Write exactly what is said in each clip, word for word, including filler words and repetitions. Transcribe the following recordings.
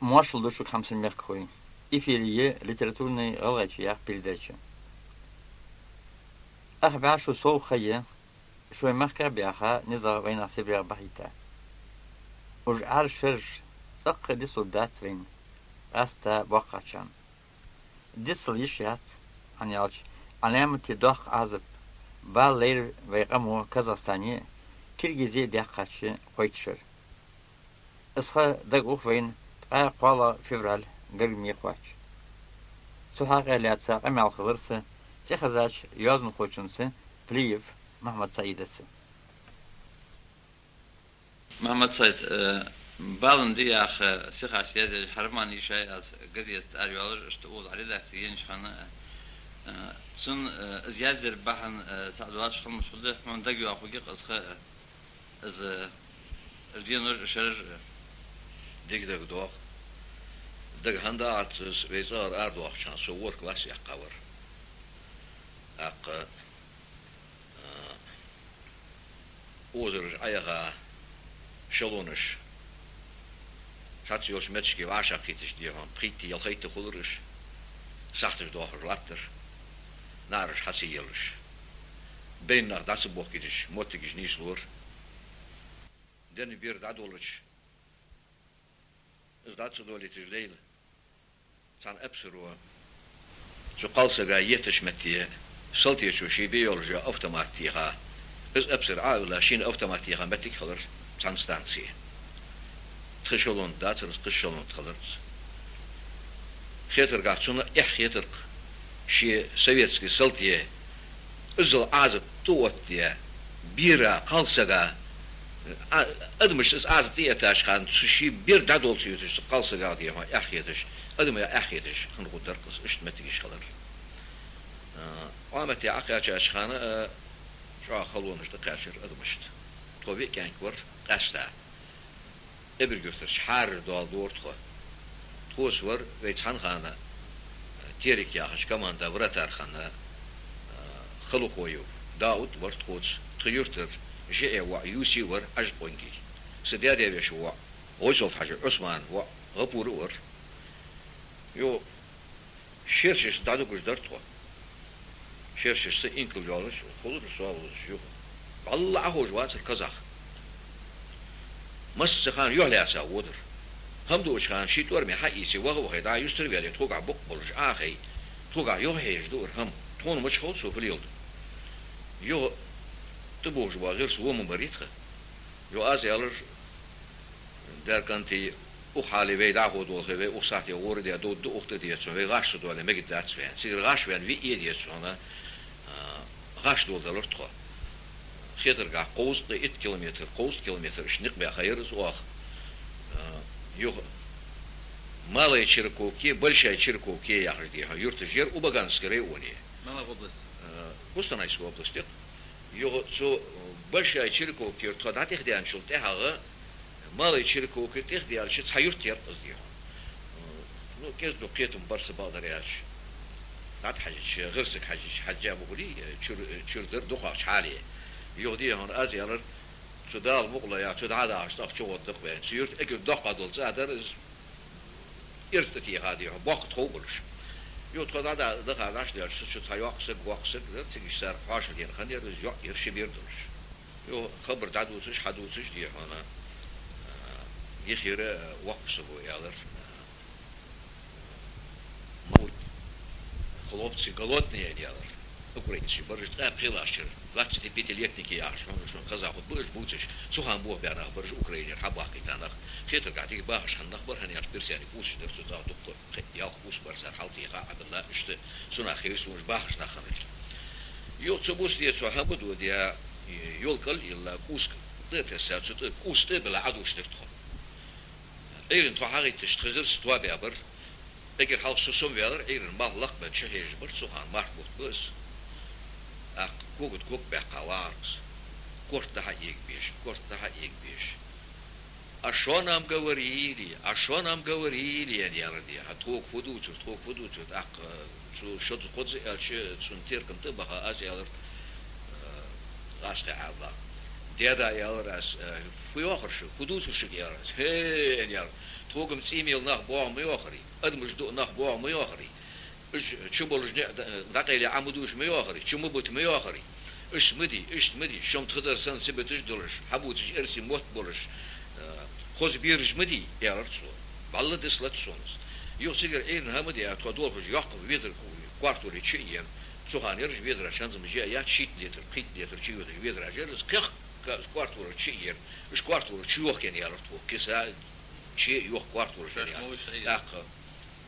Моаршал да шуга, хьамсара мехкахой. Эфире я литературни гӀалгӀайчен яха передача. Ах бӀаь шу сов ха я, шоай мехках баьха низагӀа вайнах Сибрех бахьийта. Уж Ӏаьржа шераш цӀаккха дицлургдац вайна, къаьстта боккхагӀчарна. Дицлуш яц, хӀана аьлча Ӏаламате доккха Ӏазап, бала лайра вай къамо Казахстане, Киргизе даьккхача кхойтта шера. Из ха дагаух вайна ткъаь кхоалагӀа февраль гаргга ма кхоачча. Цу хьакъехьа лаьца къамаьл хилар са цӀихезача йоазонхочунца, Плиев Мухьмад-СаӀидаца. Мухьмад-СаӀид, э, «Балан ди» яха сихача язъеш хьарам ма йий шоай, аз газета тӀа араваьлар, иштта укхаза редакце еннача хана, э, цун, э, из язъяра бахьан, э, цхьа доацаш хила муш хургда, хьона дагайоагӀа хургья-кх из ха, э, из, э, из денор, шерар, э. Дика дагадоагӀа. Дага хӀана дагӀац из, вай цӀагӀара арадоахача хана со ворхӀ класс яьккха вар. ТӀаккха, а, озараш Ӏояха, эшелонаш цхьацца йолча метте вӀашагӀкхийтача, дий хьона, пхийтта-ялхайтта хулар уж, сахьташ доахаш латтар, наӀараш хьа ца елаш, байна нах дӀа ца бохкийтача, моттигаш нийслора. Денна бер дӀадолалуча, из дӀа ца долийтача лейла, цхьан эпсаро цу кхалсага еттача метте салтечо ший бе йолаш йола автомат теха. Из эпсар Ӏо а виллав, шийна автомат теха моттиг хилар цхьан станце. Тха эшелон дацар из, кхыча эшелон тӀа хилар из. Хетаргахьа цунна эхь хетар-кх, ше советски салте иззал Ӏазап тӀаоттадаь, бера кхалсага, а, адамашта из Ӏазап тӀаэттача хана, цу ший бер дӀадола ца ювцаш, цу кхалсага, дий хьона, эхь хеташ, адамех эхь хеташ хинна гӀоргдар-кх из, иштта моттигаш хилар. А, Ӏометте Ӏокхаьчача хана, а, чӀоагӀа халонаш тӀакхаьчар адамашта. Тхо виъ кӀаьнк вар къаьстта. Эбарг-Юртарча хьарара доал дора тхо. Тхоца вар вай цхьан хана, «Терек» яхача команда вратарь хинна, а, Халухоев Дауд вар тхоца. Тха юртара ЖӀе воӀ Юси вар, Ӏажкъонгий. Са даь-даь-веший воӀ, ГӀойсов-Хьажий Ӏусман воӀ, ГӀапур а вар. Йо, шерашца дӀадугаш дар тхо. Шерашца инкал йолаш, хулар со ловзаш юха. ВаллахӀи, Ӏоховш вацар казах. Массахана юхь лаьца водар. ХӀама дуача хана ший тӀормий хьаийце, ваха-вахе, дӀа юстара ваьле, тхогахьа букъ болаш Ӏохайе, тхогахьа юхахьежаш дуар хӀама. Тхона мича хов цо фу леладу? Юха тӀабувхаш бола гӀирс во ма барий тха. Юха аз аьлар: «Дерканти, укх хьале вай дӀахо долхе, вай укх сахьте гӀора де довргда, укх тӀа деций хьона, вай гӀаш ца доале мегаргдац вайна. Цига гӀаш ваьнна виъ е деций хьона, а, гӀаш доладелар тхо». Хетаргахьа кхузткъеи итт километр, кхузткъа километр иштта никъ баьха яр из оаха. А, юха Малая Чирковка, Большая Чирковка яхаш, дий хьона, юрташ яр Убаганский районе. Мала область? А, Кустанайская область я-кх. Юха цу Большая Чирковкера тхо дӀатӀехдаьнначул тӀехьагӀа, Малая Чирковкера тӀехдаьлча, цхьа юрт яр-кх из, дий хьона. Ну, кӀезига кхетам бар са, бакъдар аьлча. ДӀатӀахьежача, гӀирсага хьежача, хьежжа ма хулий, чура, чура дар дукхагӀча хьале. Юха, дий хьона, аз аьлар: «Цу Дала мукъ лой, цу дӀа а дахаш, цӀагӀа чугӀоргда-кх вай». Цу юрта эггара доккха дола цӀа дар из, эрз тӀатеха, дий хьона, боккха тхов болаш. Юха тхо дӀа-, дӀа-, даха дӀачудаьлча, цу чу цхьа йоккха саг, воккха саг дар, цига иштта цар хьоашалгӀа хиннаяр из, йоӀ яр ши бер долаш. Юха хабар дӀадувцаш, хьадувцаш, дий хьона, а, йихира, а, воккхача саго аьлар, а, «Хлопцы голодные», аьнна аьлар. Украинцаш бар уж, ткъаь пхелагӀча шера, двадцатипятилетники яхаш, хьона, шоана хеза хургба уж бувцаш. Цу хана бохабаь нах бар уж, Украинера хьабахкийта нах. Хетаргахьа дика бахаш хинна нах бар, хӀана аьлча бирсаник кхувсаш дар цу цӀагӀа дуккха, кхе ялх кхувс бар цар хьалтӀаэха, Ӏабилла, иштта цунах хезаш, уж бахаш нах хиннача. Юха цу бус де цо хӀама доде, йола кӀал а йилла, кӀувс тӀа а тесса, цу тӀа кӀувс тӀа а билле, Ӏодувш дир тхо. Ӏуйрийна тхо хьагӀайттача, тха гӀирс тоабаь бар. Эггара хьалха со сомаваьлар, Ӏуйрийна малх лакхбенна чухьежаш бар, цу хана март бутт ба из. ТӀаккха когаш ког баьккха вагӀар-кх из. Корта дӀа-хьа эгабеш, корта дӀа-хьа эгабеш. «А что нам говорили? А что нам говорили?» аьнна аьлар, дий хьона. Тхога фу дувцар, тхога фу дувцар, тӀаккха цу шозза-кхозза аьлча, цун теркам тӀа а баха, аз аьлар, э, гӀазкхий Ӏаьдала: «Даьда, — аьлар аз, — э, фу йоахар шуга, фу дувцар шуга?» аьлар аз. «ХӀе, — аьнна аьлар, — тхо Богам цӀий мел нах боагӀа ма йоахарий, адамаш дуъ нах боагӀа ма йоахарий. Уж чу болаш ниӀ дӀакъайле Ӏа ма дувш ма йоахарий, чу ма бута ма йоахарий. Иштта ма дий, иштта ма дий, шома тха дар санна сибаташ долаш, хьабувцаш эрсий мотт болаш, э, хоза бераш ма дий, аьлар цо. БӀаьлла дицлац сона из. Юха цигара Ӏуйрийна хӀама дий, тхо долхаш йоккха ведар коартоле чу а ена. Цу хана ераш ведараш хӀанз ма жа яц, шийтта литр, пхийтта литр чу йодаш ведараш яр, из кхех ка-, коартоле чу а ена. Уж коартоле чу йохка, аьлар тхога. Киса чу йохка коартоле яр. ТӀаккха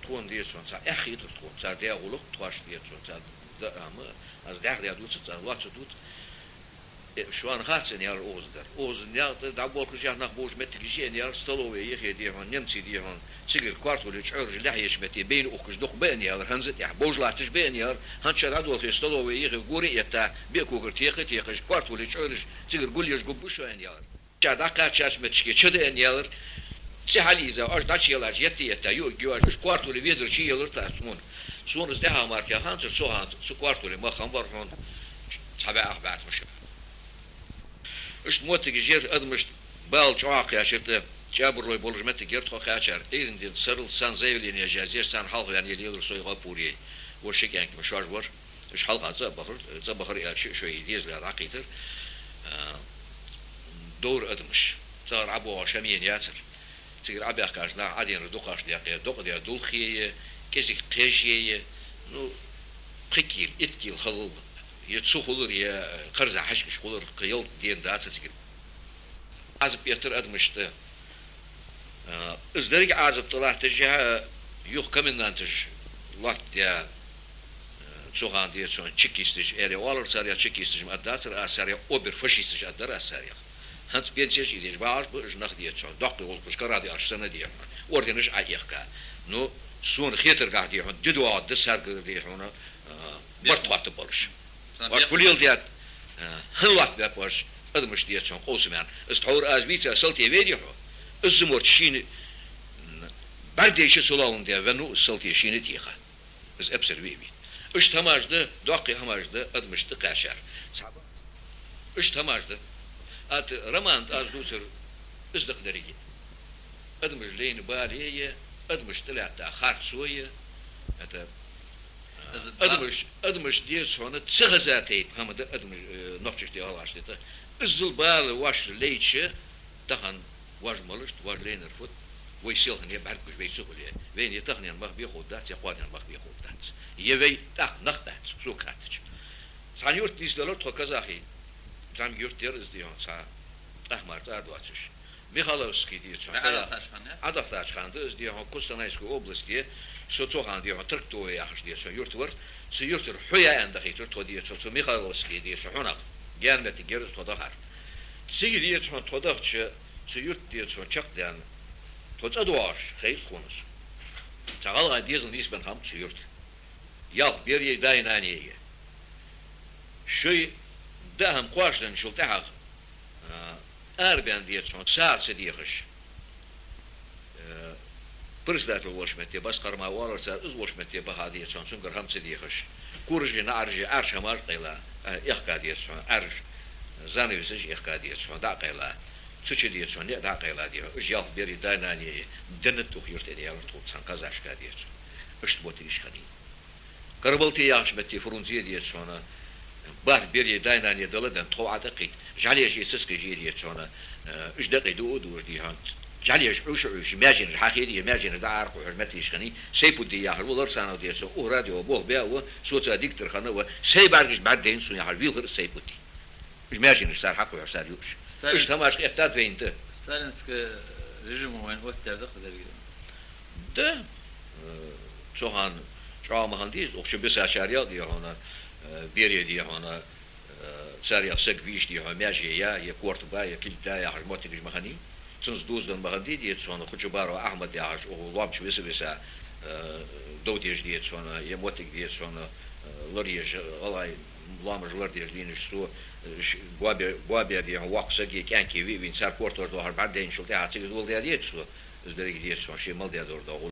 тхона, деций хьона, цхьа эхь хетар тхона, цар даь гӀулакх тхоашта, деций хьона, цар да-, ама, аз дӀаьха даь дувцац, аз лоаца дувц. Э, шоана хац, аьлар, укхаза дар. Укхаза наькъа тӀа дӀаболхаш яха нах болча моттигашка, аьлар, столовая юхе, дий хьона, немций, дий хьона, цигара коартоле чӀоараш лехь еча метте байна ухаш дукха ба, аьлар, хӀанз а тӀехьа бовш латташ ба, аьлар, хӀанз шо дӀадолхе столовая юхе гора а етта, бекугар теха а техаш, коартоле чӀоараш цигара гулъеш гургба шо, аьлар. Ша дӀакхаьчача моттигашка чу да, аьлар, цӀи хьалъийза, оаш дӀачуеллача етта а етта, юаргйоацаш, уж коартоле ведар чу елар тӀа цунна. Сона из тӀехьа мара кхы ханзар, цу хана цу коартоле мах хӀама бар хьона, цхьа бӀаь ах бӀаь тхо шу. Иштта моттигаш яр, адамашта бала чӀоагӀа кхаьчар тӀа, чӀабарлой болаш моттиг яр тхо кхаьчар. Ӏуйрийна дийнахьа сарралца царна заявлени язъеш, царна хьалха ваьнна лелар сой гӀапуре. Во ши кӀаьнк ма шоаш вар. Уж хьалха цӀа а бахар, цӀа бахар аьлча, шоай дезала дӀакхийтар. А, довр адамаш. ЦӀагӀара ӀобоагӀаш хӀама ена яцар. Цигара Ӏобаьхкача наха Ӏаденар дукхагӀа даьккхе, докъадаь дулх е, кӀезига кхеж е, ну, пхи кила, итт кила халал, е цу хулар, е кхарза хьашкаш хулар, кхы ялат дена дацар цигара. Ӏазап эттар адамашта. А, из деррига Ӏазап тӀалатташ, юха коменданташа лоаттадаь, а, цу хана, деций хьона, чекисташ аьле оалар царех, чекисташ ма аргдацар аз царех, оберфашисташ аргдар аз царех. ХӀанз пенсеш а ийдеш багӀаш ба уж нах, деций хьона, доккхий гӀулакхаш карагӀдаьлча санна, дий хьона, орденаш Ӏоэхка. Ну, сона хетаргахьа, дий хьона, ди доагӀаргда царгара, дий хьона, а, барт хоттабалаш. Оаш фу леладаьд, а, хӀана лоаттабаьб оаш адамаш, деций хьона, къовсамаьнна? Из тхьовра аз вийца салте вайрий хьо? Из заморча шийна, м, бӀаргадайча, цул алун де венна из салте шийна а теха. Из эпсар ве а вийна. Иштта хӀамаш да, доккхий хӀамаш да адамашта тӀакхаьчар. Цхьа ба. Иштта хӀамаш да. ТӀаккха роман тӀа аз дувцар, из да-кх деррига. Адамаш лайна бала е, адамашта тӀалаьтта харцо е, это, из адамаш, адамаш, деций хьона, ца хаза тайпа хӀама да адамаш, э, нохчашта, гӀалгӀашта тӀа. Иззал бала вайна лайча, тахан вай малашта, вай лайнар фуд, вай селхан е бӀаргагуш вай ца хуле, вайна е таханен мах бе ховргдац, е кхоанен мах бе ховргдац. Е вай тӀаккха нах дац, сога хаьттача. Цхьан юрта нийсделар тхо, казахий. ЗӀамига юрт яр из, дий хьона, цхьа тӀехьа мара цӀа доацаш. Михайловский, деций хьона, Ӏа-, Ӏадахийтача хана, Ӏадахийтача хана да из, дий хьона, Костанайской областе, со цу хана, дий хьона, Трактовое яхаш, деций хьона, юрт вар, цу юртара хьу яьнна дахийтар тхо, деций хьона, цу Михайловский, деций хьона, хьунагӀа. Гаьна моттиг яр из тхо дахар. Цига, деций хьона, тхо дахача, цу юрта, деций хьона, чакхдаьнна, тхо цӀа доагӀаш хайтар тхона из. Цхьа гӀалгӀай дезал нийсбенна хиннаб цу юрта. Ялх бер е, даь-нана е. Шоай даа хӀама кхоачаденначул тӀехьагӀа, а, арабаьнна, деций хьона, сагӀа ца дехаш, э, председатель волча метте, баскхара ма оалар цар, из волча метте баха, деций хьона, цунгара хӀама ца дехаш, кураши наӀараши, Ӏаьржа хӀамаш а къайла, э, эхка, деций хьона, Ӏаьржа, занавесаш эхка, деций хьона, дӀа а къайла, цу чу, деций хьона, ниӀ дӀа а къайла, деций хьона, уж ялх бер е, даь-нана е, денна тӀа ух юрта, аьнна, аьлар тхога цхьан казашка, деций хьона. Иштта моттигаш хиннай. Карабалте яхача метте Фрунзе, деций хьона, бархӀ бер е, даь-нана е дала денна, тхов Ӏо тӀакхийтта, жӀалеш е, цӀацкъаш е, деций хьона, э, уж дакъий дуа а дуаш, дий хьона, жӀалеш Ӏуйша а Ӏуйша, маьженаш хьахийра е, маьженаш дӀа-ара кхухьаш моттигаш хиннай. Сайпутди яхар ва Ларсанов, деций хьона, укх радио болх баь а ва, соца диктор хинна а ва, сай бӀаргашта бӀаргадайнад сона яхаш, вийлхар из Сайпутди. Уж маьженаш цар хьакхухьар цар юаш. Сталин-, уж тамаш хеттад вайна тӀа. Сталинский режим вайна оттадаьд-кх деррига. Да. Э, цу хана чӀоагӀа ма хиннадий из, укх чу бисачарех, дий хьона, э, берий, дий хьона, э, царех саг вийча, дий хьона, маьже я, е корта ба, е кулг да яхаш моттигаш ма хиннай. Цунца дувзаденна ма хиннадий, деций хьона, Хучубаров Ахьмад яхаш, укх лоам чу виса-виса, э, дов деш, деций хьона, е моттиг, деций хьона, э, лораеш, гӀалгӀай лоамаш лорадеш лийнаш, цо, э, ш-, боабе-, боабе, дий хьона, воккха саг е кӀаьнк е ве а вийна, цар кортош доахар бӀаргадайначул тӀехьагӀа цига из вала даь, деций хьона, из деррига, деций хьона, ше мел даь дар доагӀа.